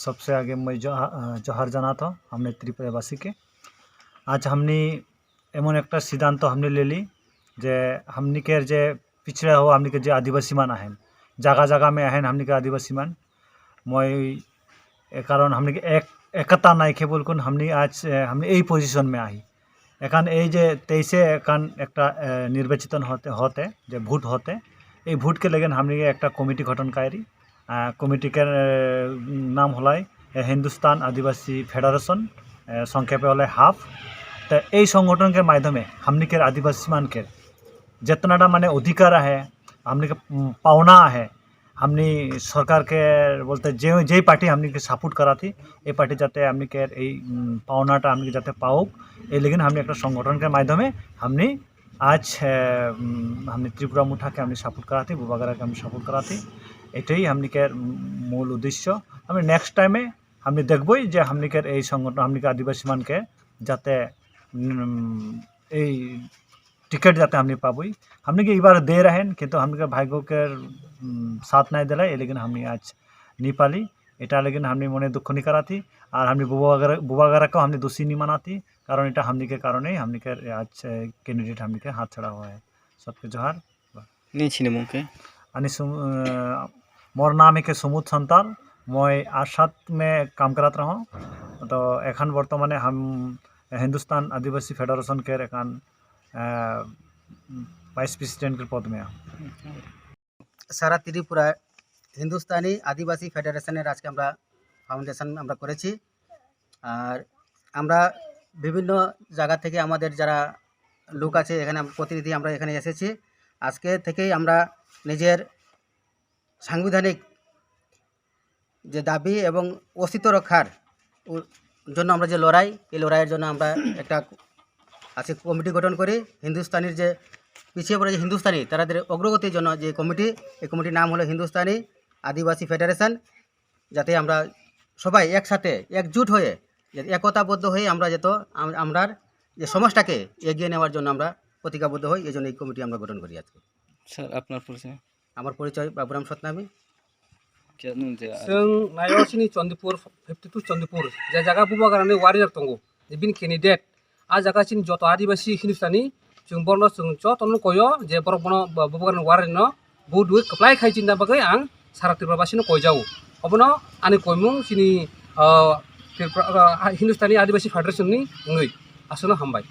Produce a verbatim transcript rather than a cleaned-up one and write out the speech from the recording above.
सबसे आगे मैं जो, अ, जोहार जनाता हूँ हमने त्रिपुरा वासी के। आज हमने এমন একটা সিদ্ধান্ত हमने ले ली যে हमने के जे पिछड़ा हो, हमने के जे आदिवासी मन आहन, जगह जगह में आहन हमने के आदिवासी मन। मैं ए कारण हमने के एक, एकता नहीं खे बोलकुन हमने आज, अ, हमने यही पोजीशन में आई। এখান এই যে তেইশে এখান একটা, আহ, নির্বাচিত হতে, হতে, যে ভোট হতে, এই ভোটকে লেগে हमने के একটা কমিটি গঠন করি। আহ, কমিটি के, আহ, নাম হলাই, আহ, হিন্দুস্তান আদিবাসী ফেডারেশন, আহ, সংক্ষেপে হলে হাফ। তো এই সংগঠন के माध्यम से हमने के आदिवासी मन के जितना टा माने अधिकार है, हमने के, उम, पावना है, हमने सरकार के बोलते जे, जे पार्टी हमने के सपोर्ट करा थी, ये पार्टी जाते हमने के, ए, उम, पावना टा हमने के जाते पाओक, ये लेकिन हमने एक संगठन के माध्यम से हमने आज, अ, उम, हमने त्रिपुरा मुठा के हमने सपोर्ट करा थी, बुबागरा के हमने सपोर्ट करा थी। এটাই हमने के, उम, मूल उद्देश्य। हमने नेक्स्ट टाइम में हमने देखबई जे हमने के এই সংগঠন, हमने के आदिवासी मन के जाते, उम, এই टिकट जाते हमने पाबई। हमने के इबार दे रहें, किंतु हमने के भाग्य के, उम, साथ नहीं दिला, ये लेकिन हमने आज नहीं पाली। এটা लेकिन हमने मने दुख नहीं करा थी, और हमने बुबागरा, बुबागरा को हमने दोषी नहीं माना थी, कारण এটা हमने के कारण ही हमने के आज, अ, कैंडिडेट हमने के हाथ छड़ा हुआ है। सबके जोहार। Nini sinimung khe? Ani sum-, अ, मोर नाम है के सुमुद संताल, मैं आशात में काम करत रहा हूँ। तो एखन वर्तमाने हम हिंदुस्तान आदिवासी फेडरेशन के एखन, अ, वाइस प्रेसिडेंट के पद में। সারা ত্রিপুরায় হিন্দুস্তানি আদিবাসী ফেডারেশনের আজকে আমরা ফাউন্ডেশন আমরা করেছি। আর আমরা বিভিন্ন জায়গা থেকে আমাদের যারা লোক আছে এখানে, আম-, প্রতিনিধি, আমরা এখানে এসেছি। আজকে থেকেই আমরা নিজের সাংবিধানিক যে দাবি এবং অস্তিত্ব রক্ষার উ-, জন্য আমরা যে লড়াই, এই লড়াইয়ের জন্য আমরা একটা আজকে কমিটি গঠন করি। হিন্দুস্তানির যে পিছিয়ে পড়ে যে হিন্দুস্তানি, তাদের অগ্রগতির জন্য যে কমিটি, এই কমিটির নাম হলো হিন্দুস্তানি আদিবাসী ফেডারেশন। যাতে আমরা সবাই একসাথে একজুট হয়ে, যে একতাবদ্ধ হয়ে আমরা যত আম-, আমরার যে সমাজটাকে এগিয়ে নেওয়ার জন্য আমরা প্রতিজ্ঞাবদ্ধ হই, এই জন্য এই কমিটি আমরা গঠন করি আজকে। স্যার, আপনার পরিচয়? আমার পরিচয় বাবুরাম Satnami. Chwng naio chini Chandipur, fifty two Chandipur, je jaga Bubagrani warrior tongo, je bini candidate, a jaga chini joto Adibasi Hindustani, chwng borokno chwng jotono koyo, je borok bono Bubagrani warrior no vote wi kwplai khai chini bagwi ang sara Tripura basino koijao. Obono ani koimung chini, ah, Tripura, ah, Hindustani Adibasi Federation ni wngwi. Aswkno hambai.